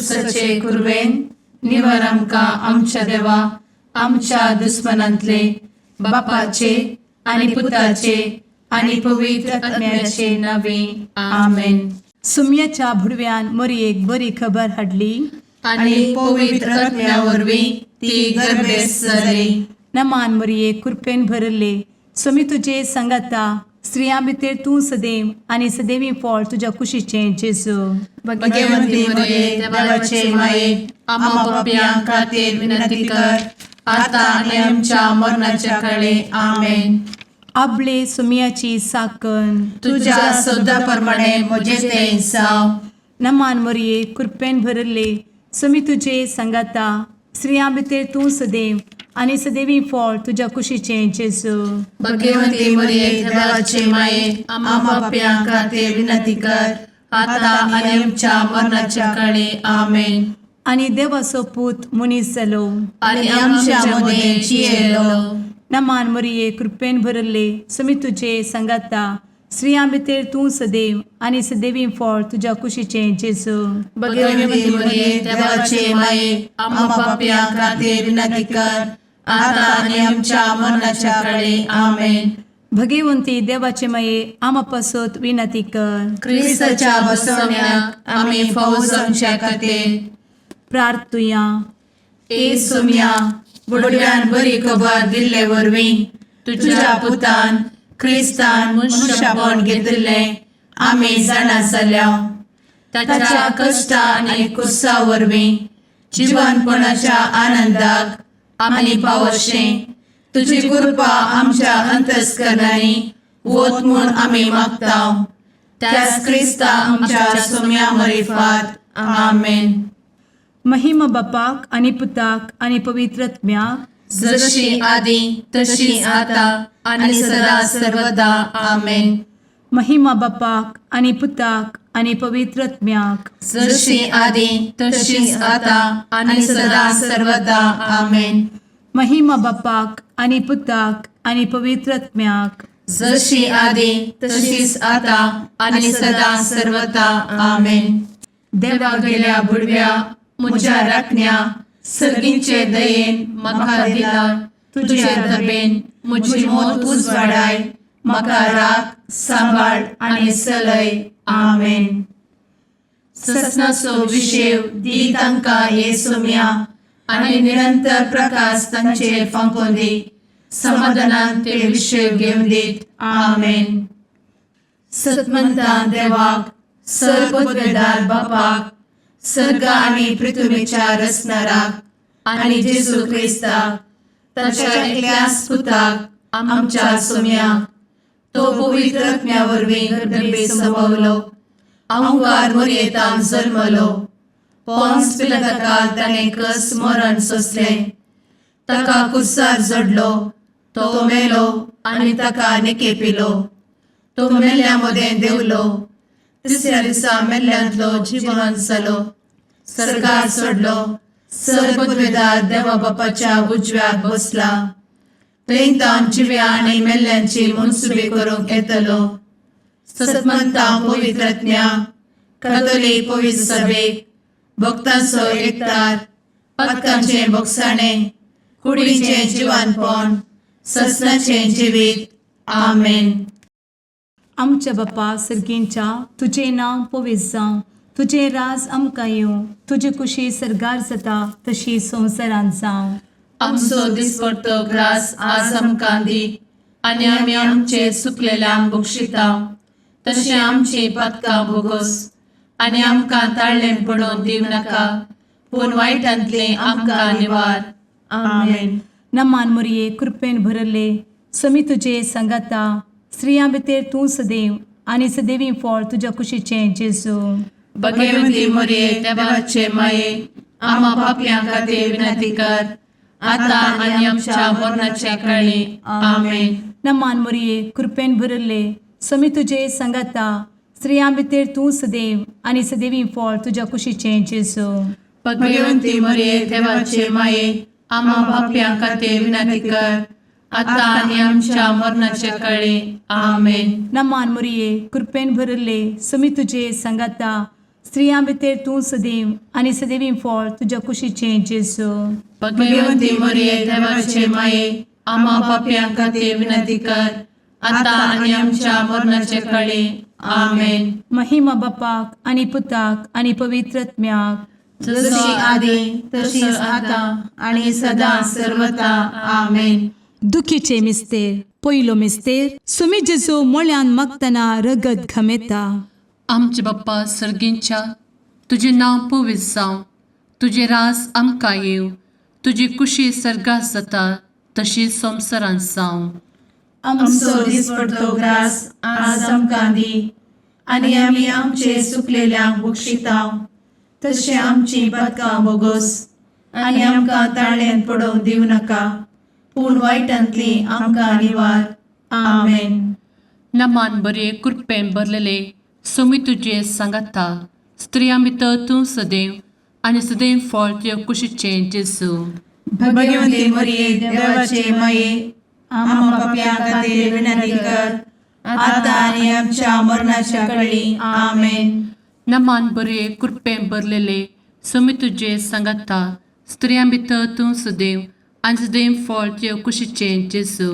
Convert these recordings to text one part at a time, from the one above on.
कुर्साचे कुरवेन निवर आमकां आमच्या देवा आमच्या दुस्मनांतले बापाचे आनी पुताचे आनी पवित्र आत्म्याचे नावे. आमेन. सुम्याच्या भुडव्यान मोरयेक बरी खबर हाडली. आनी पवित्र आत्म्या वरवीं ती गर्भेस्त जाली. नमान मोरये, कृपेन भरले, स्वामी तुजे सांगाता. स्त्रियां भितर तूं सदैव आनी सदैवी फळ तुज्या कुशीचें जेजू. भगवंती मरिये, देवाचे माये, आम्हा पापयां खातीर विनंती कर, आता आनी आमच्या मरणाच्या काळी. आमेन. आबले सुम्याची साकन. तुझ्या शब्दा प्रमाणे म्हजे ते जावं. नमान मोरये, कृपेन भरले, स्वामी तुजे सांगाता. स्त्रियां भितर तूं सदैव आनी सदैवी फळ तुज्या कुशीचें जेजू. भगवंती मरिये, देवाचे माये, आम्हा पापयां खातीर विनंती कर, आता आनी आमच्या मरणाच्या काळी. आमेन. आनी देवाचो पूत मनीस जालो आनी आमच्या मदें जियेलो. नमान मोरये, कृपेन भरले, स्वामी तुजे सांगाता. स्त्रियां भितर तूं सदैव आनी सदैवी फळ तुज्या कुशीचें जेजू. भगवंती मरिये, देवाचे माये, आम्हा पापयां खातीर विनंती कर, आता आनी आमच्या मरणाच्या काळी. आमेन. भगवंती देवाचे माये, आमा पासत विनंती कर. क्रिस्ताच्या बसवण्याक आमी फावो जावच्या खातीर प्रार्थुया. ए सोम्या, बुडव्यान बरी खबर दिल्ले वरवीं तुझ्या पुतान क्रिस्तान मनुष्यपण घेतिल्लें आमी जाणा जाल्या. ताच्या कश्टा आनी कुर्सा वरवीं जिवनपणाच्या आनंदाक आमी पावशें तुजी कृपा आमच्या अंतस्करणांनी वत म्हूण आमी मागता, त्याच क्रिस्ता आमच्या सोम्या मरिफात. आमेन. महिमा बापाक आनी पुताक आनी पवित्र आत्म्याक. जशी आदी तशी आता आणि सदा सर्वदा. आमेन. महिमा बापाक आनी पुताक आनी पवित्र आत्म्याक. जशी आदी तशीच आता आणि सदा सर्वदा. आमेन. महिमा बापाक आनी पुताक आनी पवित्र आत्म्याक. जशी आदी तशीच आता आणि सदा सर्वदा. आमेन. देवा गेल्या बुडव्या म्हज्या राखण्या, सर्गींचे दयेन म्हाका दिला तुझे दबेन म्हजी मोत उजवाडाय, म्हाका राख, सांबाळ आनी चलय. आमेन. ससनाचो विशेव दी तांकां हे सोम्या आनी निरंतर प्रकाश तांचेर फांकोवन दी. समाधानान ते विशेव घेवन दीत. आमेन. सतमंतान देवाक, सर्वपदवेदार बापाक, सर्ग आनी पृथ्वीच्या रचणाराक आनी जेजू क्रिस्ताक ताच्या एकल्याच पुताक आमच्या सोम्याक, तो पवित्र आत्म्या वरवीं गर्भे संभवलो, अंकार मोरयेतान जल्मलो, पोन्स पिलाताकाल ताणें कस मरण सोंसलें, ताका कुर्सार जडलो, तो मेलो आनी ताका निकेपिलो, तो मेल्ल्या मदें देंवलो, तिसऱ्या दिसा मेल्ल्यांतलो जिवन जालो, सर्गार चडलो, सर्वपदवेदार देवा बापाच्या उजव्याक बसला, थंय तावन जिव्या आनी मेल्ल्यांची मनसुबी करूंक येतलो. सतमंता पवित्र आत्म्या, कथोलीक पवित्र सभेक, भक्तांचो एकतार, पातकांचें भोगसाणें, कुडीचें जिवानपण, ससनाचें जिवीत. आमेन. आमच्या बापा सर्गींच्या, तुजें नांव पवित्र जावं, तुजें राज आमकां येवं, तुजी कुशी सर्गार जाता तशी संवसारांत जावं. आमचो दिसपडतो ग्रास आज आमकां दी आनी आमी आमचे चुकलेल्यांक बक्षिता तशें आमची पातकां भोगोस आनी आमकां ताळ्ळें पडोवन दिवं नाका, पूण वायटांतलें आमकां निवार. आमेन. नमान मोरये, कृपेन भरले, समी तुजे सांगाता. स्त्रियां भितर तूं सदैव आनी सदैवी फळ तुज्या कुशीचें जेजू. भगवती मोरये, देवाचे माये, आम्हा पापयां खातीर विनंती कर, आता आनी आमच्या मरणाच्या काळी. आमेन. नमान मोरये, कृपेन भरले, समी तुजे सांगाता. स्त्रियां भितर तूं सदैव आनी सदैवी फळ तुज्या कुशीचें जेजू. भगवती मोरये, देवाचे माये, आम्हा पापयां खातीर विनंती कर, आता आनी आमच्या मरणाच्या काळी. आमेन. नमान मोरये, कृपेन भरले, समी तुजे सांगाता. स्त्रियां भितर तूं सदैव आनी सदैवी फळ तुज्या कुशीचें जेजू. भगवंती मरिये, देवाचे माये, आम्हा पापयां खातीर विनंती कर, आता आनी आमच्या मरणाचे कळी. आमेन. महिमा बापाक आनी पुताक आनी पवित्र आत्म्याक. जशी आदी तशीच आता आणि सदा सर्वता. आमेन. दुखीचे मिस्तेर. पयलो मिस्तेर, सुमी जेजू मोळ्यान मागतना रगत घमेता. आमचे बाप्पा सर्गींच्या, तुजें नांव पवित्र जावं, तुजें रास आमकां येवं, तुजी कुशी सर्गात जाता तशी संवसारांत जावं. आमचो दिसपडतो ग्रास आज आमकां दी आनी आमी आमचे सुकलेल्यांक बक्षितांव तशें आमची पदकां बोगोस आनी आमकां ताळ्यान पडोवंक दिवं नाका, पूण वायटांतली आमकां निवार. आमेन. नमान बरे, कृपेन भरलेले, सोमी तुजे सांगाता, स्त्रियां भितर तूं सदैव आनी सदैव फळ तुजे कुशीचें जेजू. भगवंती मरिये, देवाचे माये, आम्हा पापयां खातीर विनंती कर, आता आनी आमच्या मरणाच्या कळी. आमेन. नमान बरे, कृपेन भरलेले, सोमी तुजे सांगाता, स्त्रियां भितर तूं सदैव आनी सदैव फळ तुजे कुशीचें जेजू.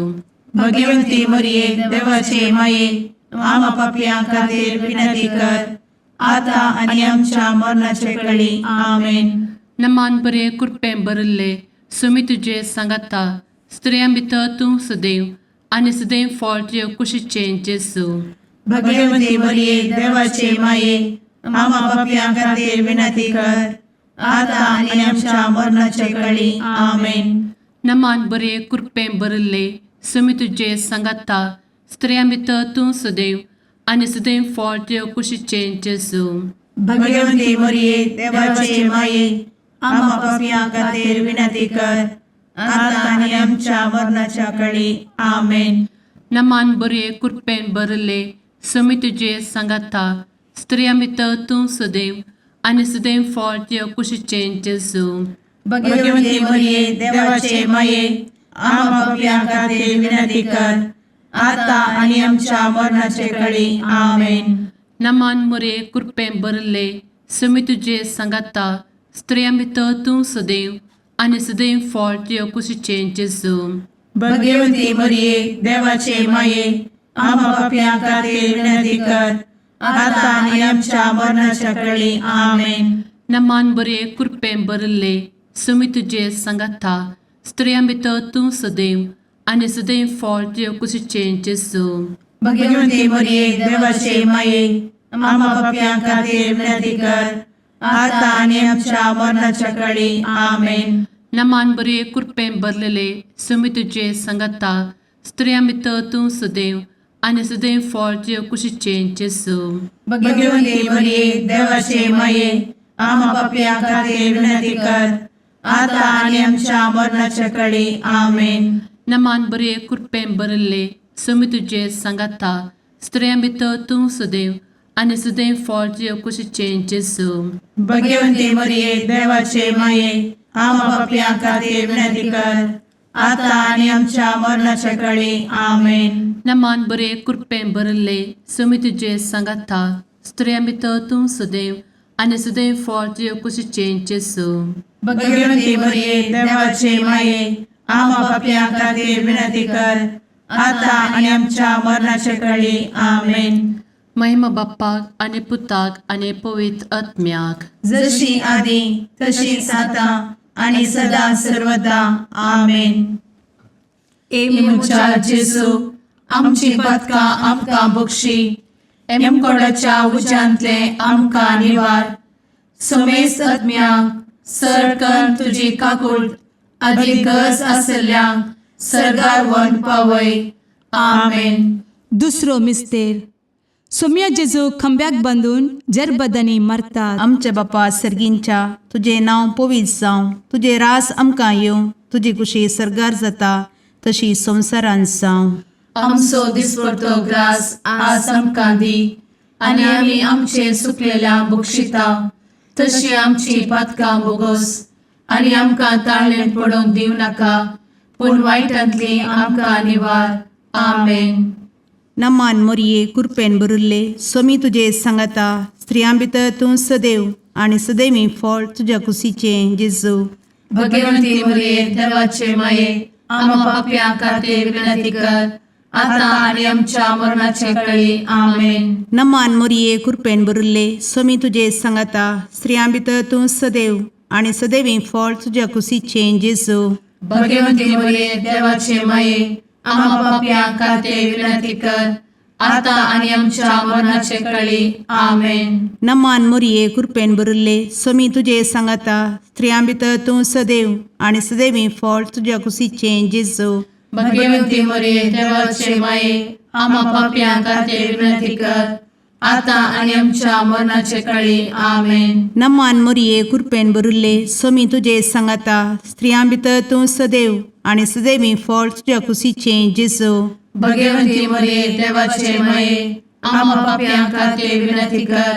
भगवंती मरिये, देवाचे माये, आम्हा पापयां खातीर विनंती कर, आता आनी आमच्या मरणाचे कळी. आमेन. नमान बरे, कृपेन भरिल्ले, सुमी तुजे सांगाता, स्त्रियां भितर तूं सदैव आनी सदैव फळ तुजे कुशीचें जेजू. भगवंती मरिये, देवाचे माये, आम्हा पापयां खातीर विनंती कर, आता आनी आमच्या मरणाचे कळी. आमेन. नमान बरे, कृपेन भरिल्ले, सुमी तुजे सांगाता, स्त्रियां भितर तूं सदैव आनी सदैव फळ तुजे कुशीचें जेजू. भगवंती मरिये, देवाचे माये, आम्हा पापयां खातीर विनंती कर, आता आनी आमच्या मरणाच्या कळी. आमेन. नमान बरे, कृपेन भरिल्ले, सुमी तुजे सांगाता, स्त्रियां भितर तूं सदैव आनी सदैव फळ तुजे कुशीचें जेजू. भगवंती मरिये, देवाचे माये, आम्हा पापयां खातीर विनंती कर, आता आनी आमच्या मरणाचे कळी. आमेन. नमान मुरे, कृपेन भरिल्ले, सुमी तुजे सांगाता, स्त्रियां भितर तूं सदैव आनी सदैव फळ तुजे कुशीचें जेजू. भगवंती मरिये, देवाचे माये, आम्हा पापयां खातीर विनंती कर, आता आनी आमच्या मरणाच्या कळी. आमेन. नमान बरे, कृपेन भरिल्ले, सुमी तुजे सांगाता, स्त्रियां भितर तूं सदैव आनी सदैव फळ तुजे कुशीचें जेजू. भगवंती मरिये, देवाचे माये, आम्हा पापयां खातीर विनंती कर, आता आनी आमच्या मरणाच्या कळी. आमेन. नमान बरे, कृपेन भरलेले, सुमी तुजे सांगाता, स्त्रियां भितर तूं सदैव आनी सदैव फळ तुजे कुशीचें जेजू. भगवंती मरिये, देवाचे माये, आम्हा पापयां खातीर विनंती कर, आता आनी आमच्या मरणाच्या कळी. आमेन. नमान बरे, कृपेन भरिल्ले, सुमी तुजे सांगाता, स्त्रियां भितर तूं सदैव आनी सदैव फळ तुजे कुशीचें जेजू. भगवंती मरिये, देवाचे माये, आम्हा पापयां खातीर विनंती कर, आता आनी आमच्या मरणाच्या कळी. आमेन. नमान बरे, कृपेन भरिल्ले, सुमी तुजे सांगाता, स्त्रियां भितर तूं सदैव आनी सदैव फळ तुजे कुशीचें जेजू. भगवंती मरिये, देवाचे माये, आम्हा पापयां खातीर विनंती कर, आता आनी आमच्या मरणाच्या कळी. आमेन. महिमा बाप्पाक आनी पुताक आनी पवित्र आत्म्याक. जशी आदी तशीच आता आणि सदा सर्वदा. आमेन. ए म्हज्या जेजू, आमची पदकां आमकां बक्षी, एमकोडाच्या उज्यांतले आमकां निवार, समेस्त आत्म्यांक सरकन तुजी काकूळ आदी गरज आसल्ल्यांक सर्गार वन पावय. आमेन. दुसरो मिस्तेर, सोम्या जेजू खांब्याक बांदून जरबदांनी मारतात. आमच्या बापा सर्गींच्या, तुजें नांव पवित्र जावं, तुजें रास आमकां येवं, तुजी कुशी सर्गार जाता तशी संवसारांत जावं. आमचो दिसपडतो ग्रास आज आमकां दी आनी आमी आमचे सुकलेल्या बक्षिता तशी आमची पातकां बोगोस आनी आमकां ताळ्ळें पडोवंक दिवं नाका, पूण वायटांतली आमकां निवार. आमेन. नमान मोरये, कुरपेन भरिल्ले, स्वामी तुजे सांगाता, स्त्रियां भितर तूं सदैव आनी सदैवी फळ तुज्या कुशीचें जेजू. भगवंती मरिये देवाचे माये, आम्हा पापयां खातीर विनंती कर, आता आनी आमच्या मरणाचे कळी. आमेन. नमान मोरये, कृपेन भरिल्ले, स्वामी तुजे सांगाता. स्त्रियां भितर तूं सदैव आनी सदैवी फळ तुज्या कुशीचें जेजू. भगवंती मरिये देवाचे माये, आम्हा पापयां खातीर विनंती कर, आता आनी आमच्या मरणाचे कळी. आमेन. नमान मोरये, कृपेन भरिल्ले, स्वामी तुजे सांगाता. स्त्रियां भितर तूं सदैव आनी सदैवी फळ तुज्या कुशीचें जेजू. भगवंती मरिये देवाचे माये, आम्हा पापयां खातीर विनंती कर, आता आनी आमच्या मरणाचे कळी. आमेन. नमान मोरये, कृपेन भरिल्ले, स्वामी तुजे सांगाता. स्त्रियां भितर तूं सदैव आनी सदैवी फळ तुज्या कुशीचें जेजू. भगवंती मरिये देवाचे माये, आम्हा पापयां खातीर विनंती कर,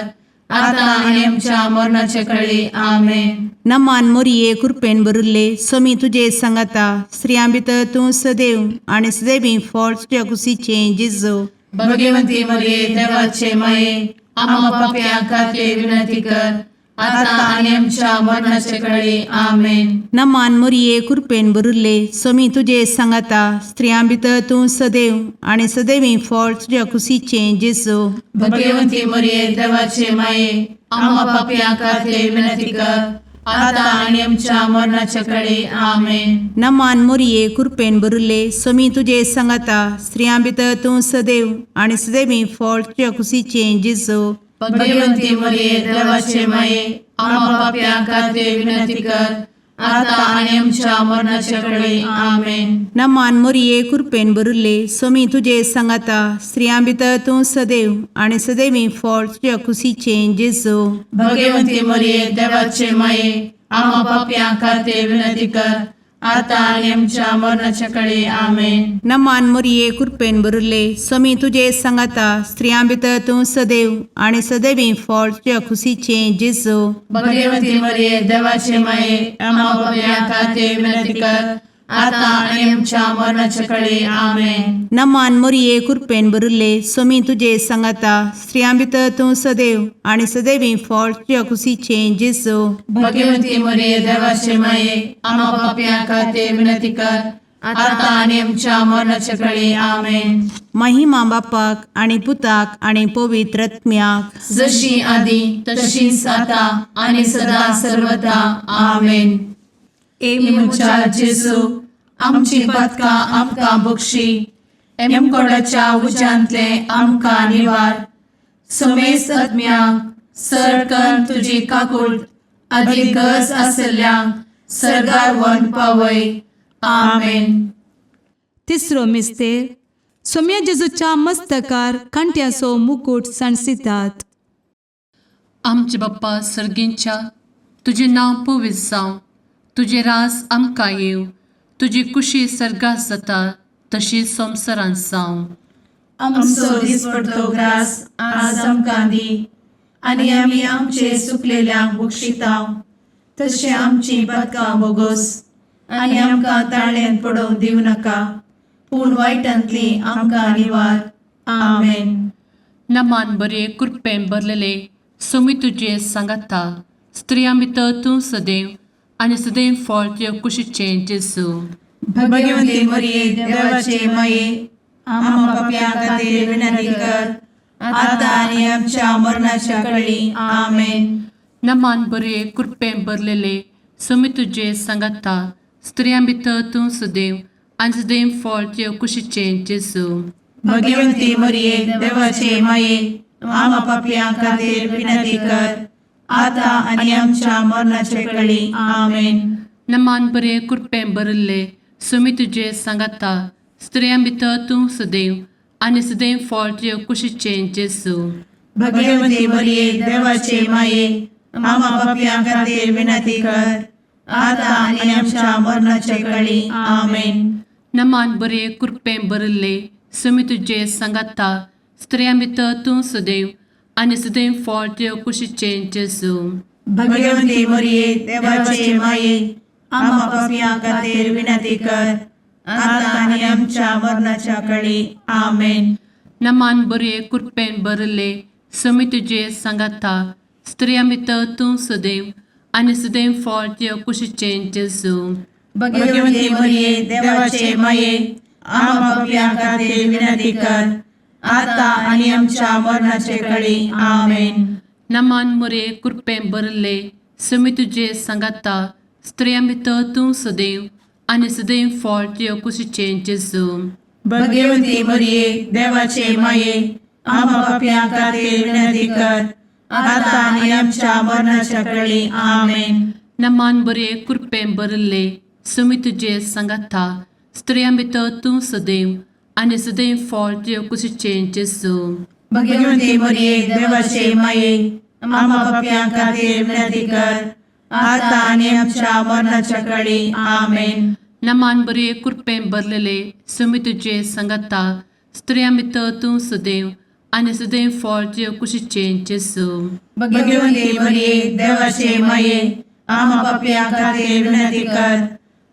आता आनी आमच्या मरणाचे कळी. आमेन. नमान मोरये, कृपेन भरिल्ले, स्वामी तुजे सांगाता. स्त्रियां भितर तूं सदैव आनी सदैवी फळ तुज्या कुशीचें जेजू. भगवंती मरिये देवाचे माये, आम्हा पापयां खातीर विनंती कर, आता आनी आमच्या मरणाचे कळी. आमेन. नमान मोरये, कृपेन भरिल्ले, स्वामी तुजे सांगाता. स्त्रियां भितर तूं सदैव आनी सदैवी फळ तुज्या कुशीचें जेजू. भगवंती मरिये देवाचे माये, आम्हा पापयां खातीर विनंती कर, आता आनी आमच्या मरणाचे कळी. आमेन. नमान मोरये, कृपेन भरिल्ले, स्वामी तुजे सांगाता. स्त्रियां भितर तूं सदैव आनी सदैवी फळ तुज्या कुशीचें जेजू. भगवंती मरिये देवाचे माये, आम्हा पापयां खातीर विनंती कर, आता आनी आमच्या मरणाचे कळी. आमेन. नमान मोरये, कृपेन भरिल्ले, स्वामी तुजे सांगाता. स्त्रियां भितर तूं सदैव आनी सदैवी फळ तुज्या कुशीचें जेजू. भगवंती मरिये देवाचे माये, आम्हा पापयां खातीर विनंती कर, आता आनी आमच्या मरणाच्या कळी. आमेन. नमान मोरये, कृपेन भरिल्ले, स्वामी तुजे सांगाता. स्त्रियां भितर तूं सदैव आनी सदैवी फळ तुज्या कुशीचें जेजू. भगवंती मरिये देवाचे माये, आम्हा पापयां खातीर विनंती कर, आता आनी आमच्या मरणाच्या कळी. आमेन. नमान मोरये, कृपेन भरिल्ले, स्वामी तुजे सांगाता. स्त्रियां भितर तूं सदैव आनी सदैवी फळ तुज्या कुशीचें जेजू. भगवंती मरिये देवाचे माये, आम्हा पापयां खातीर विनंती कर, आता आनी आमच्या मरणाच्या कळी. आमेन. महिमा बापाक आनी पुताक आनी पवित्र आत्म्याक, जशी आदी तशीच आता आनी सदा सर्वदा. आमेन. ए म्हज्या जेजू, आमची पातकां आमकां बक्षी, एमकोडाच्या उज्यांतले आमकां निवार, समेस्त आत्म्यांक सरकन तुजी काकूट आदी गरज आसल्ल्यांक सर्गार व्हरून पावय. आमेन. तिसरो मिस्तेर, सोम्या जेजूच्या मस्तकार कांट्याचो मुकूट सांडसितात. आमचे बाप्पा सर्गींच्या, तुजें नांव पवित्र जावं, तुजें राज आमकां येवं, तुजी कुशी सर्गात जाता तशी संवसारांत जावं. आमचो दिसपडतो ग्रास आज आमकां दी, आनी आमी आमचे सुकलेल्यांक बक्षितांव, तशें आमची पातकां बोगोस, आनी आमकां ताळ्यांत पडोवंक दिवं नाका, पूण वायटांतली आमकां निवार. आमेन. नमान बरे, कृपेन भरलेले, स्वामी तुजे सांगाता. स्त्रियां भितर तूं सदैव आनी सदैव फळ तुज्या कुशीचें जेजू. भगवंती मरिये देवाचे माये, आम्हा पापयां खातीर विनंती कर, आता आनी आमच्या मरणाच्या कळी. आमेन. नमान बरे, कृपेन भरलेले, स्वामी तुजे सांगाता. स्त्रियां भितर तूं सदैव आनी सदैव फळ तुज्या कुशीचें जेजू. भगवंती मरिये देवाचे माये, आम्हा पापयां खातीर विनंती कर, आता आनी आमच्या मरणाच्या कळी. आमेन. नमान बरे, कृपेन भरिल्ले, स्वामी तुजे सांगाता. स्त्रियां भितर तूं सदैव आनी सदैव फळ तुज्या कुशीचें जेजू. भगवंती मरिये देवाचे माये, आम्हा पापयां खातीर विनंती कर, आता आनी आमच्या मरणाच्या कळी. आमेन. नमान बरे, कृपेन भरिल्ले, स्वामी तुजे सांगाता. स्त्रियां भितर तूं सदैव आनी सदैव फळ तुज्या कुशीचें जेजू. भगवंती मरिये देवाचे माये, आम्हा पापयां खातीर विनंती कर, आता आनी आमच्या मरणाच्या कळी. आमेन. नमान बरे, कृपेन भरिल्ले, समी तुजे सांगाता स्त्रियां भितर तूं सदैव आनी सदैव फळ तुज्या कुशीचें जेजू. भगवती मरिये, देवाचे माये, आम्हा पापयां खातीर विनंती कर, आता आनी आमच्या मरणाचे कळी. आमेन. नमान मुरे कृपें भरले समी तुजे सांगाता स्त्रियां भितर तूं सदैव आनी सदैव फळ तुज्या कुशीचें जेजू. भगवती मरिये, देवाचे माये, आम्हा पापयां खातीर विनंती कर, आता आनी आमच्या मरणाच्या कळी. आमेन. नमान बरे कृपें भरले समी तुजे सांगाता स्त्रियां भितर तूं सदैव आनी सदैव फळ तुज्या कुशीचें जेजू. भगवती मरिये, देवाचे माये, आम्हा पापयां खातीर विनंती कर, आता आनी आमच्या मरणाच्या कळी. आमेन. नमान बरे कृपें भरलेले समी तुजे सांगाता स्त्रियां भितर तूं सदैव आनी सदैव फळ तुज्या कुशीचें जेजू. भगवती मरिये, देवाचे माये, आम्हा पापयां खातीर विनंती कर,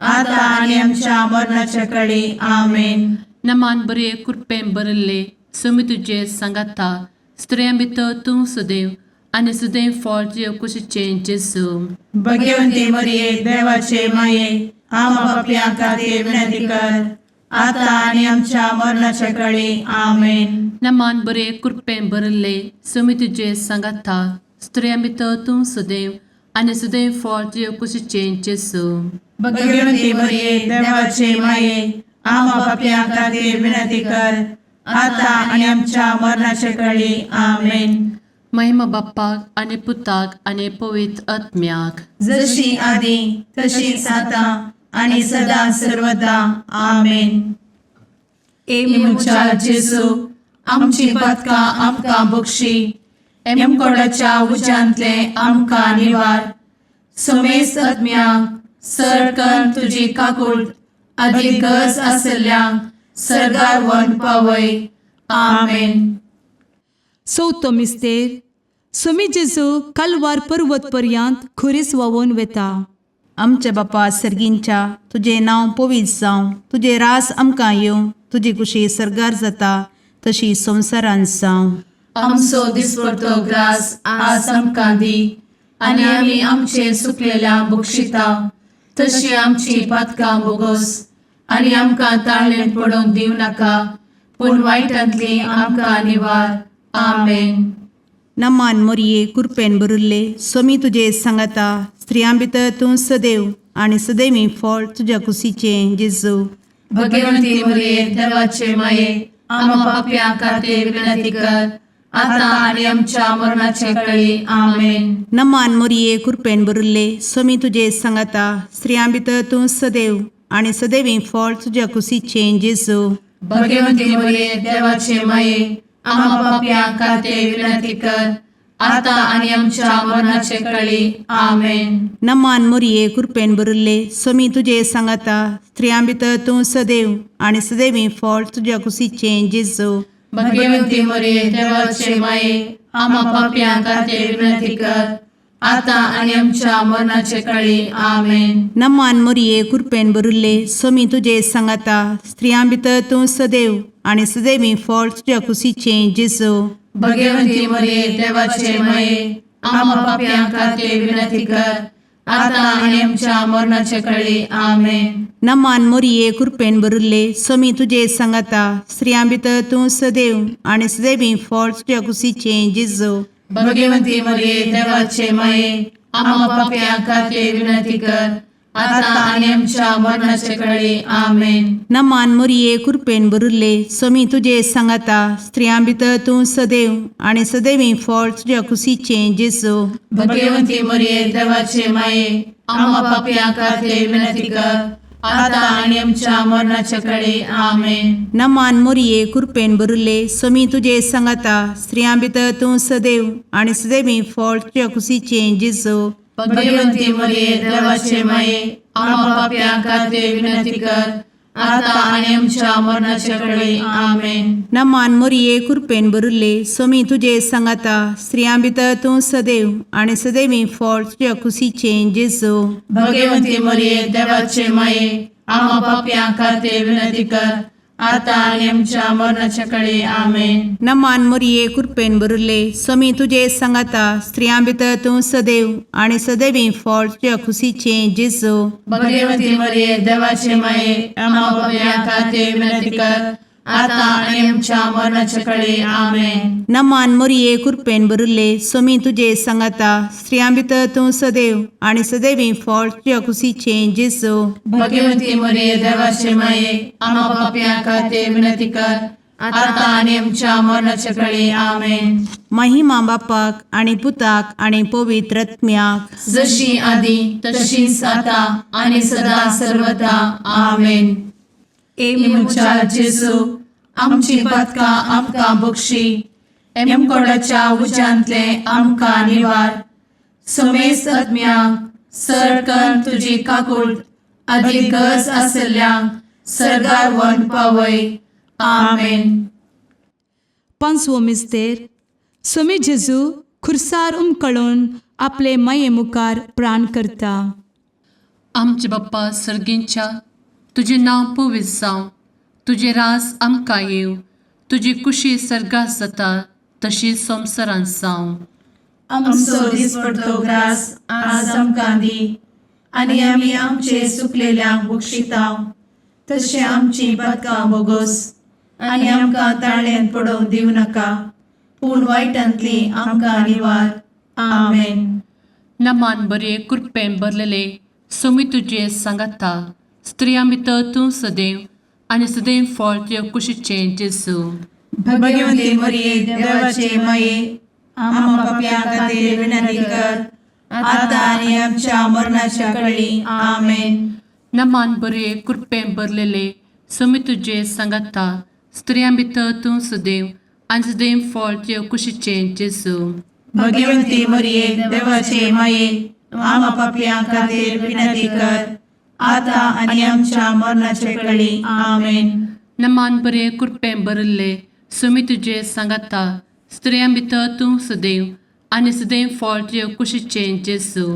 आता आनी आमच्या मरणाच्या कळी. आमेन. नमान बरे कृपें भरले समी तुजे सांगाता स्त्रियां भितर तूं सदैव आनी सदैव फळ तुज्या कुशीचें जेजू. भगवती मरिये, देवाचे माये, आम्हा पापयां खातीर विनंती कर, आता आनी आमच्या मरणाच्या कळी. आमेन. नमान बरे कृपें भरले समी तुजे सांगाता स्त्रियां भितर तूं सदैव आनी सदैव फळ तुज्या कुशीचें जेजू. भगवती मरिये, देवाचे माये, आम्हा पापयां खातीर विनंती कर, आता आनी आमच्या मरणाच्या कळी. आमेन. महिमा बाप्पाक आनी पुताक आनी पवित्र आत्म्याक. जशी आदी तशीच आता आणि सदा सर्वदा. आमेन. ए म्हज्या जेजू, आमची पातकां आमकां बक्षी, एमकोडाच्या उज्यांतले आमकां निवार, समेस्त आत्म्यांक सरकन तुजी काकूळ आदी गरज आसल्ल्यांक सर्गार व्हरून पावय. आमेन. चवथो मिस्तेर. सोमी जेजू कालवार पर्वत पर्यंत खुरीस व्हांवून वेता. आमच्या बापा सर्गींच्या, तुजें नांव पवित्र जावं, तुजें रास आमकां येवं, तुजी कुशी सर्गार जाता तशी संवसारांत जावं. आमचो दिसपडतो ग्रास आज आमकां दी, आनी आमी आमचे सुकलेल्या बक्षिता तशी आमची पातकां बोगोस, आनी आमकां ताळणेंत पडोवंक दिवं नाका, पूण वायटांतली आमकां निवार. आमेन. नमान मोरये, कुरपेन भरिल्ले, सोमी तुजे सांगाता, स्त्रियां भितर तूं सदैव आनी सदैवी फळ तुज्या कुशीचें जेजू. भगवंती मरिये, देवाचे माये, आम्हा पापयां खातीर विनंती कर, आता आनी आमच्या मरणाचे कळी. आमेन. नमान मोरये, कुरपेन भरिल्ले, सोमी तुजे सांगाता, स्त्रियां भितर तूं सदैव आनी सदैवी फळ तुज्या कुशीचें जेजू. भगवंती मरिये, देवाचे माये, आम्हा पापयां खातीर विनंती कर, आता आनी आमच्या मरणाचे कळी. आमेन. नमान मोरये, कुरपेन भरिल्ले, सोमी तुजे सांगाता, स्त्रियां भितर तूं सदैव आनी सदैवी फळ तुज्या कुशीचें जेजू. भगवंती मरिये, देवाचे माये, आम्हा पापयां खातीर विनंती कर, आता आनी आमच्या मरणाचे कळी. आमेन. नमान मोरये, कुरपेन भरिल्ले, सोमी तुजे सांगाता, स्त्रियां भितर तूं सदैव आनी सदैवी फळ तुज्या कुशीचें जेजू. भगवंती मरिये, देवाचे माये, आम्हा पापयां खातीर विनंती कर, आता आनी आमच्या मरणाचे कळी. आमेन. नमान मोरये, कुरपेन भरिल्ले, सोमी तुजे सांगाता, स्त्रियां भितर तूं सदैव आनी सदैवी फळ तुज्या कुशीचें जेजू. भगवंती मरिये, देवाचे माये, आम्हा पापयां खातीर विनंती कर, आता आनी आमच्या मरणाचे कळी. आमेन. नमान मोरये, कुरपेन भरिल्ले, सोमी तुजे सांगाता, स्त्रियां भितर तूं सदैव आनी सदैवी फळ तुज्या कुशीचें जेजू. भगवंती मरिये, देवाचे माये, आम्हा पापयां खातीर विनंती कर, आता आनी आमच्या मरणाचे कळी. आमेन. नमान मोरये, कुरपेन भरिल्ले, सोमी तुजे सांगाता, स्त्रियां भितर तूं सदैव आनी सदैवी फळ तुज्या कुशीचें जेजू. भगवंती मरिये, देवाचे माये, आम्हा पापयां खातीर विनंती कर, आता आनी आमच्या मरणाचे कळी. आमेन. नमान मोरये, कुरपेन भरिल्ले, सोमी तुजे सांगाता, स्त्रियां भितर तूं सदैव आनी सदैवी फळ तुज्या कुशीचें जेजू. भगवंती मरिये, देवाचे माये, आम्हा पापयां खातीर विनंती कर, आतां आनी आमच्या मरणाच्या कडे आमेन. नमान मोरये, कृपेन भरिल्ले, स्वामी तुजे सांगाता. स्त्रियां भितर तूं सदैव आनी सदैवी फळ तुज्या खुशीचें जेजू. भगवती मरिये, देवाचे माये, आम्हा पापयां खातीर विनंती कर, आतां आनी आमच्या मरणाच्या कडे आमेन. नमान मोरये, कृपेन भरिल्ले, स्वामी तुजे सांगाता. स्त्रियां भितर तूं सदैव आनी सदैवी फळ तुज्या खुशीचें जेजू. भगवती मरिये, देवाचे माये, आम्हा पापयां खातीर विनंती कर, आतां आनी आमच्या मरणाच्या कडे आमेन. महिमा बापाक आनी पुताक आनी पवित्र आत्म्याक. जशी आदी तशीच आता आणि सदा सर्वदा आमेन. ए म्हज्या जेजू, आमची पातकां आमकां बक्षी, एमकोडाच्या उज्यांतले आमकां निवार, समेस्त आत्म्यांक सरकन तुजी काकूळ आदी गरज आसल्ल्यांक सरगार वन पावय. आमेन. पांचवो मिस्तेर. स्वामी जेजू खुर्सार उमकळून आपले माये मुखार प्राण करता. आमचे बाप्पा सर्गींच्या, तुजें नांव पवित्र जावं, तुजें रास आमकां येवं, तुजी कुशी सर्गात जाता तशी संवसारांत जावं. आमचो दिसपडतो ग्रास आज आमकां दी, आनी आमी आमचे सुकलेल्यांक बक्षितांव, तशें आमची पातकां बोगोस, आनी आमकां ताळ्यान पडोवंक दिवं नाका, पूण वायटांतली आमकां निवार. आमेन. नमान बरे, कृपेन भरलेले, स्वामी तुजें सांगाता. स्त्रियां भितर तूं सदैव आनी सदैव फळ तुज्या कुशीचें जेजू. भगवती मरिये, देवाचे माये, आम्हा पापयां खातीर विनंती कर, आतां आनी आमच्या मरणाच्या कळी. आमेन. नमान बरे, कृपेन भरलेले, स्वामी तुजें सांगाता. स्त्रियां भितर तूं सदैव आनी सदैव फळ तुज्या कुशीचें जेजू. भगवती मरिये, देवाचे माये, आम्हा पापयां खातीर विनंती कर, आतां आनी आमच्या मरणाचे कळी. आमेन. नमान बरे, कृपेन भरिल्ले, स्वामी तुजें सांगाता. स्त्रियां भितर तूं सदैव आनी सदैव फळ तुज्या कुशीचें जेजू.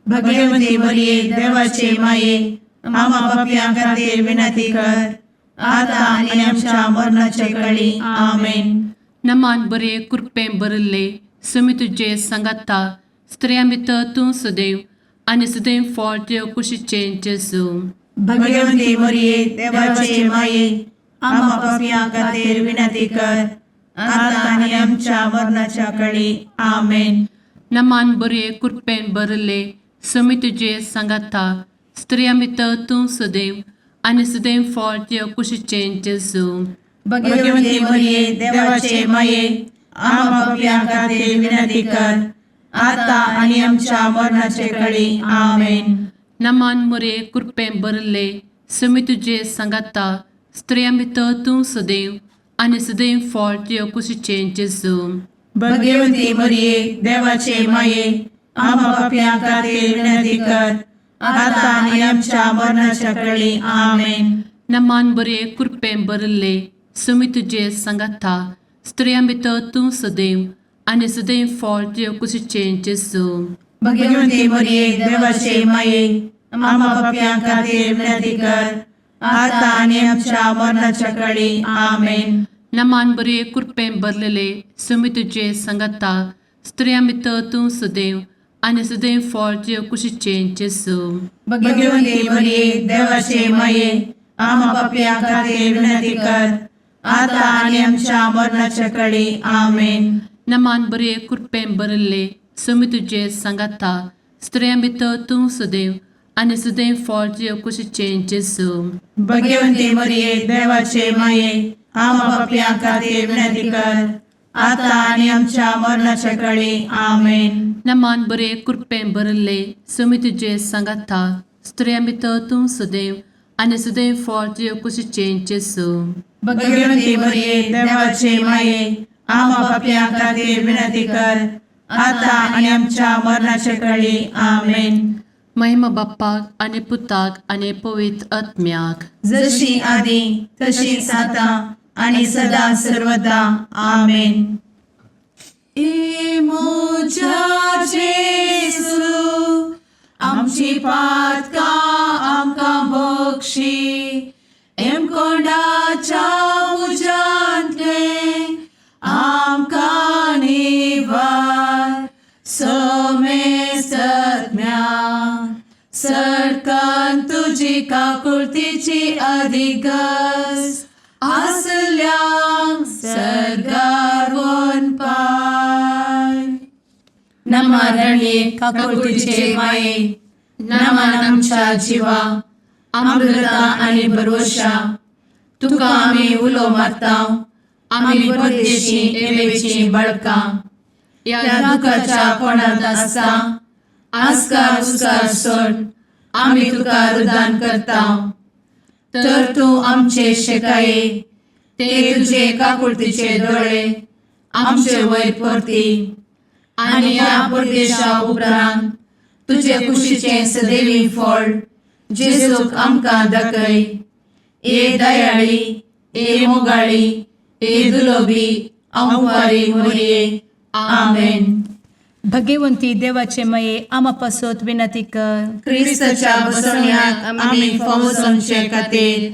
भगवती मरिये, देवाचे माये, आम्हा पापयां खातीर विनंती कर, आतां आनी आमच्या मरणाचे कळी. आमेन. नमान बरे, कृपेन भरिल्ले, स्वामी तुजें सांगाता. स्त्रियां भितर तूं सदैव आनी सदैव फळ तुज्या कुशीचें जेजू. भगवती मरिये, देवाचे माये, आम्हा पापयां खातीर विनंती कर, आतां आनी आमच्या मरणाच्या कळी. आमेन. नमान बरे, कृपेन भरिल्ले, स्वामी तुजें सांगाता. स्त्रियां भितर तूं सदैव आनी सदैव फळ तुज्या कुशीचें जेजू. भगवती मरिये, देवाचे माये, आम्हा पापयां खातीर विनंती कर, आतां आनी आमच्या मरणाचे कळी. आमेन. नमान मोरे, कृपेन भरिल्ले, स्वामी तुजें सांगाता. स्त्रियां भितर तूं सदैव आनी सदैव फळ तुज्या कुशीचें जेजू. भगवती मरिये, देवाचे माये, आम्हा पापयां खातीर विनंती कर, आतां आनी आमच्या मरणाच्या कळी. आमेन. नमान बरे, कृपेन भरिल्ले, स्वामी तुजें सांगाता. स्त्रियां भितर तूं सदैव आनी सदैव फळ तुज्या कुशीचें जेजू. भगवती मरिये, देवाचे माये, आम्हा पापयां खातीर विनंती कर, आतां आनी आमच्या मरणाच्या कळी. आमेन. नमान बरे, कृपेन भरलेले, स्वामी तुजें सांगाता. स्त्रियां भितर तूं सदैव आनी सदैव फळ तुज्या कुशीचें जेजू. भगवती मरिये, देवाचे माये, आम्हा पापयां खातीर विनंती कर, आतां आनी आमच्या मरणाच्या कळी. आमेन. नमान बरे, कृपेन भरिल्ले, स्वामी तुजें सांगाता. स्त्रियां भितर तूं सदैव आनी सदैव फळ तुज्या कुशीचें जेजू. भगवती मरिये, देवाचे माये, आम्हा पापयां खातीर विनंती कर, आतां आनी आमच्या मरणाच्या कळी. आमेन. नमान बरे, कृपेन भरिल्ले, स्वामी तुजें सांगाता. स्त्रियां भितर तूं सदैव आनी सदैव फळ तुज्या कुशीचें जेजू. भगवती मरिये, देवाचे माये, आम्हा पापयां खातीर विनंती कर, आतां आनी आमच्या मरणाच्या कळी. आमेन. महिमा बाप्पाक आनी पुताक आनी पवित्र आत्म्याक. जशी आदी तशीच आता आणि सदा सर्वदा. आमेन. ए म्हज्या जेजू, आमची पातकां आमकां बक्षी, एमकोंडाच्या तुजी काकुळतीची अधिगस आसल्यांक सर्गार पाय. नमा रणये काकुळतीचे माये, नमन आमच्या जिवा, अमृता आनी भरवशा, तुका आमी उलो मारता, आमी परदेशी एवेची बळकां ह्या दुखाच्या कोणांत आसता आस्कार उस्कार सोड आमी तुका रुदान करता. तर तूं आमचे शेकाये ते तुजे काकुळतीचे दोळे आमचे वयर परती आनी ह्या परदेशा उपरांत तुजे कुशीचें सदैवी फळ जेजूक आमकां दाखय. ए दयाळी, ए मोगाळी, ए दुलोबी अंवारी मोरये. आमेन. भगवंती देवाचे मये आमा पासत विनंती कर. क्रिस्ताच्या बसवण्याक आमी फावो जावचे खातीर.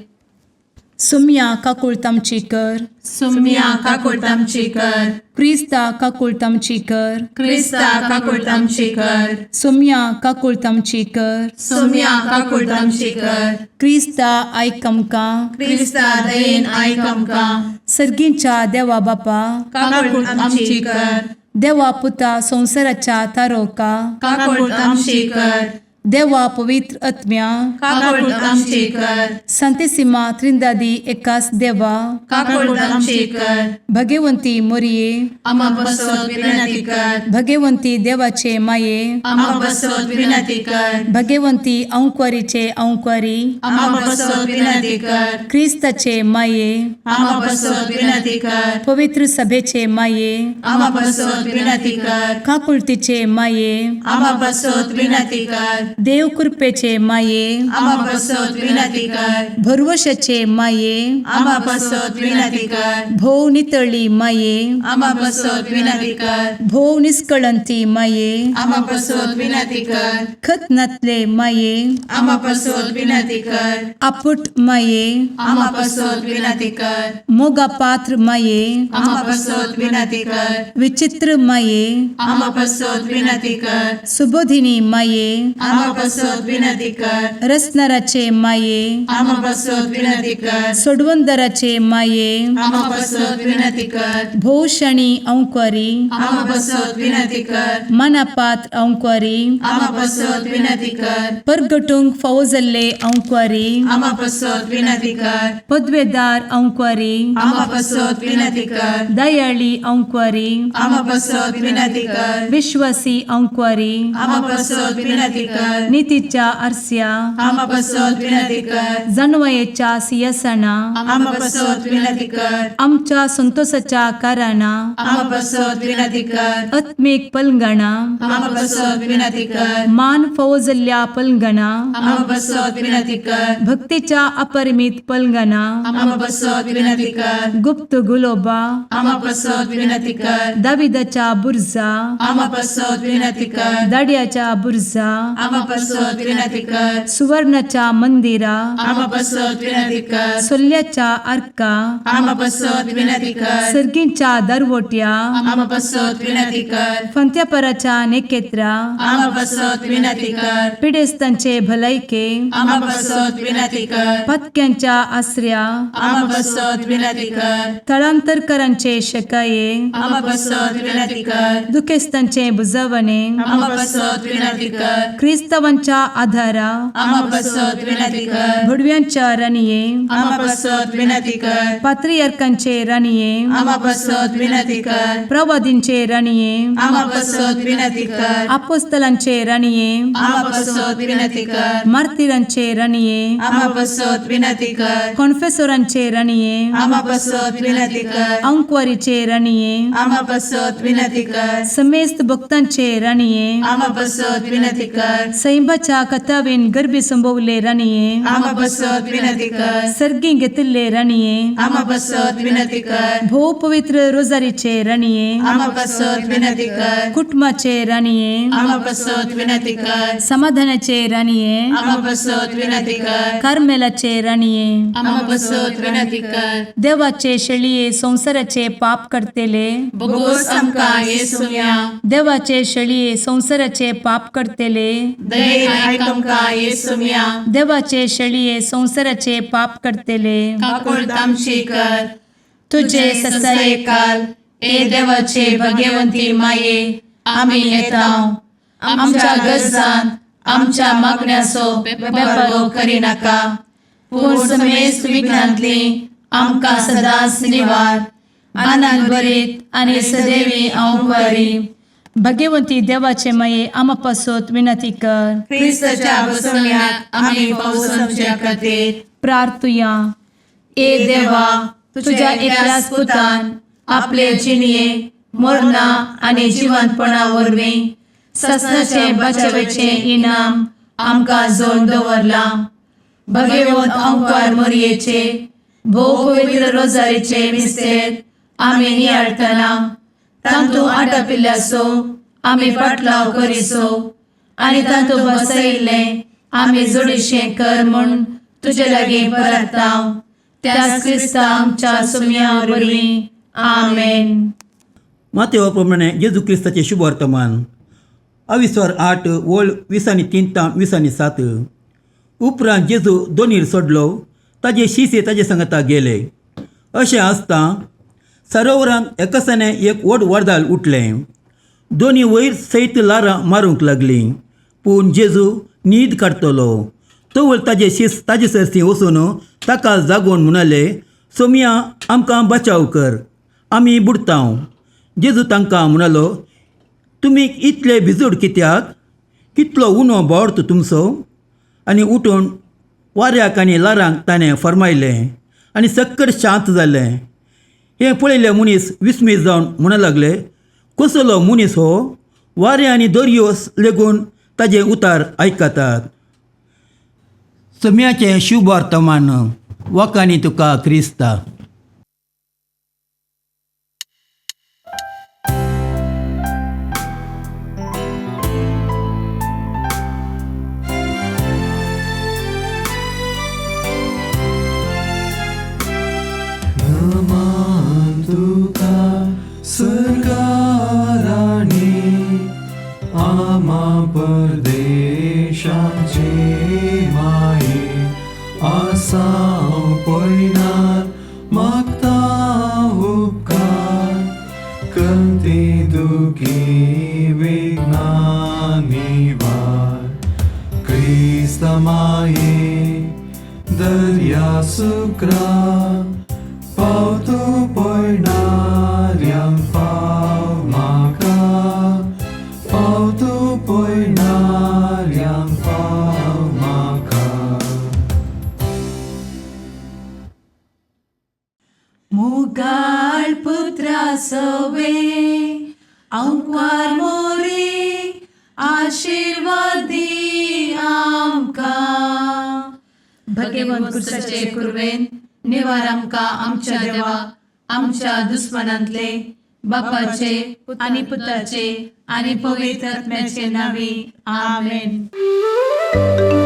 सुम्या काकुळत आमची कर. सुम्या काकुळट आमची कर. क्रिस्ता काकुळत आमची कर. क्रिस्ता काकुळट आमची कर. सुम्या काकुळत आमची कर. सुम्या काकुळट आमची कर. क्रिस्ता आयक आमकां. क्रिस्ता दयेन आयक आमकां. सर्गींच्या देवा बापा, काकुळट आमची कर. देवा पुता संवसाराच्या तारोका, काकुळट आमची कर. देवा पवित्र आत्म्या, काकुळट आमची कर. संतेसिमा त्रिंदादी एकास देवा, काकुळट आमची कर. भगवंती मोरये, आमा बसत विनंती कर. भगवंती देवाचे माये, आमा बसत विनंती कर. भगवंती अंक्वारीचे अंक्वारी, आमा बसत विनंती कर. क्रिस्ताचे माये, आमा बसत विनंती कर. पवित्र सभेचे माये, आमा बसत विनंती कर. काकुळतीचे माये, आमा बसत विनंती कर. देव कृपेचे माये, आमा बसत विनंती कर. भरवशाचे माये, आमा बसत विनंती कर. भोव नितळी माये, आमा बसत विनंती कर. भोव निस्कळंती माये, आमा बसत विनंती कर. खत नातले माये, आमा बसत विनंती कर. आपुट माये, आमा बसत विनंती कर. मोगा पात्र माये, आमा बसत विनंती कर. विचित्र माये, आमा बसत विनंती कर. सुबोधिनी माये, आमा बसत विनंती कर. रसनाराचे माये, आमा बसत विनंती कर. सोडवंदराचे माये, आमा बसत विनंती कर. भोवशणी अंक्वारी, आमा बसत विनंती कर. मनापात्र अंक्वारी, आमा बसत विनंती कर. परगटूंक फावो जाल्ले अंक्वारी, आमा बसत विनंती कर. पदवेदार अंक्वारी, आमा बसत विनंती कर. दयाळी अंक्वारी, आमा बसत विनंती कर. विश्वासी अंक्वारी, आमा बसत विनंती कर. नितीच्या आरस्या, आमा बसत विनंती कर. जानवयेच्या सियासना, आमा बसत विनंती कर. आमच्या संतोषाच्या कारणा, आमा बसत विनंती कर. आत्मीक पलंगणा, आमा बसत विनंती कर. मान फावो जाल्ल्या पलंगणा, आमा बसत विनंती कर. भक्तीच्या अपरिमित पलंगणा, आमा बसत विनंती कर. गुप्त गुलोबा, आमा बसत विनंती कर. दाविदाच्या बुर्जा, आमा बसत विनंती कर. दाड्याच्या बुर्जा, आमा बसत विनंती कर. सुवर्णाच्या मंदिरा, आमा बसत विनंती कर. सोल्ल्याच्या आर्का, आमा बसत विनंती कर. सर्गींच्या दरवट्या, आमा बसत विनंती कर. फंत्यापराच्या नेकेत्रा, आमा बसत विनंती कर. पिडेस्तांचे भलायके, आमा बसत विनंती कर. पत्क्यांच्या आसऱ्या, आमा बसत विनंती कर. थळांतरकरांचे शकाये, आमा बसत विनंती कर. दुखेस्तांचे बुजवणे, आमा बसत विनंती कर. क्रिस्तावांच्या आधारा, आमा बसत विनंती कर. भुडव्यांच्या राणये, आमा बसत विनंती कर. पात्रियार्कांचे राणये, आमा बसत विनंती कर. प्रवादींचे राणये, आमा बसत विनंती कर. आपोस्तलांचे राणये, आमा बसत विनंती कर. मार्तिरांचे राणये, आमा बसत विनंती कर. कॉन्फेसोरांचे राणये, आमा बसत विनंती कर. अंक्वारीचे राणये, आमा बसत विनंती कर. समेस्त भक्तांचे राणये, आमा बसत विनंती कर. सैंबाच्या कथावेन गर्भी संभवले राणये, आमा बसत विनंती कर. सर्गी घेतिल्ले राणये, आमा बसत विनंती कर. भोव पवित्र रोजारीचे राणये, आमा बसत विनंती कर. कुटुंबाचे राणये, आमा बसत विनंती कर. समाधानाचे राणये, आमा बसत विनंती कर. कार्मेलाचे राणये, आमा बसत विनंती कर. देवाचे शेळये संवसाराचे पाप करतेले, बोगोस आमकां येसुया. देवाचे शेळये संवसाराचे पाप करतेले, दयेन आयक आमकां येसुम्या. देवाचे शेळये संवसाराचे पाप करतले, काकुळट आमची कर. तुझे तुझे ससाये ससायकाल ए देवाचे भगवंती माये, आमी येता आमच्या गरजान आमच्या मागण्याचो बेपर्वो करिनाका, पूण समेस्त विघ्नांतली आमकां सदांच निवार. आनंद भरीत आनी सदैवी अंवकारी भगवंती देवाचे माये, आमा पासत विनंती कर. क्रिस्ताच्या बसवण्याक आमी पावसाच्या खातीर प्रार्थुया. ए देवा, तुझ्या एकल्याच पुतान आपले जिणये मरणा आनी जिवंतपणा वरवीं ससनाचे बचावेचे इनाम आमकां जोड दवरलां. भगवंत अंकार मोरयेचे भोव पवित्र रोजारीचे मिस्तेर आमी नियाळटना तांतू आटापिल्ल्याचो आमी पाटलाव करिसो आनी तांतू बसयिल्लें आमी जोडीशें कर म्हूण तुजे लागीं परताव, त्याच क्रिस्ता आमच्या सुम्या वरवीं. आमेन. मातेवा प्रमाणे जेजू क्रिस्ताचें शुभ वर्तमान, अविस्वार 8 वळ 23 तावन 27. उपरांत जेजू दोनीर सोडलो, ताजे शिसे ताजे सांगता गेले. अशें आसता सरोवरांत एकासाने एक व्हड वरदाल उठलें, दोनी वयर सयत ल्हारां मारूंक लागलीं. पूण जेजू न्हीद काडटलो तवळ ताजे शीस ताजे सरशी वचून ताका जागोवन म्हणाले, सोमया, आमकां बचाव कर, आमी बुडतांव. जेजू तांकां म्हणालो, तुमी इतले भिजूड कित्याक? कितलो उणो बोवार्थ तुमचो? आनी उठून वाऱ्याक आनी ल्हारांक ताणें फर्मायलें आनी सक्कड शांत जालें. हें पळयल्ले मनीस विस्मीत जावन म्हणूंक लागले, कसलो मनीस हो, वारें आनी दर्यो लेगून ताजें उतार आयकतात. सम्याचें शुभ वर्तमान. वकांनी तुका क्रिस्ता. नमान तुका सर्गाराणी, आमा परदेशाचे माये, आसाव पयणार मागता उपकार, कंती दुखी विघ्ना निवार. क्रिस्त माये दर्या सुक्रा, पावतो पयणाऱ्यांक पाव म्हाका, पावतो पयणाऱ्यांक पाव म्हाका. मुगाळ पुत्रा सवे अंकवार मोरे, आशिर्वाद दी आमकां. भगवंत भगवंत कुरवेन निवार आमकां आमच्या देवा, आमच्या दुस्मनांतले, बापाचे आनी पुताचे आनी पवित्र आत्म्याचे नावी. आमेन. आमेन.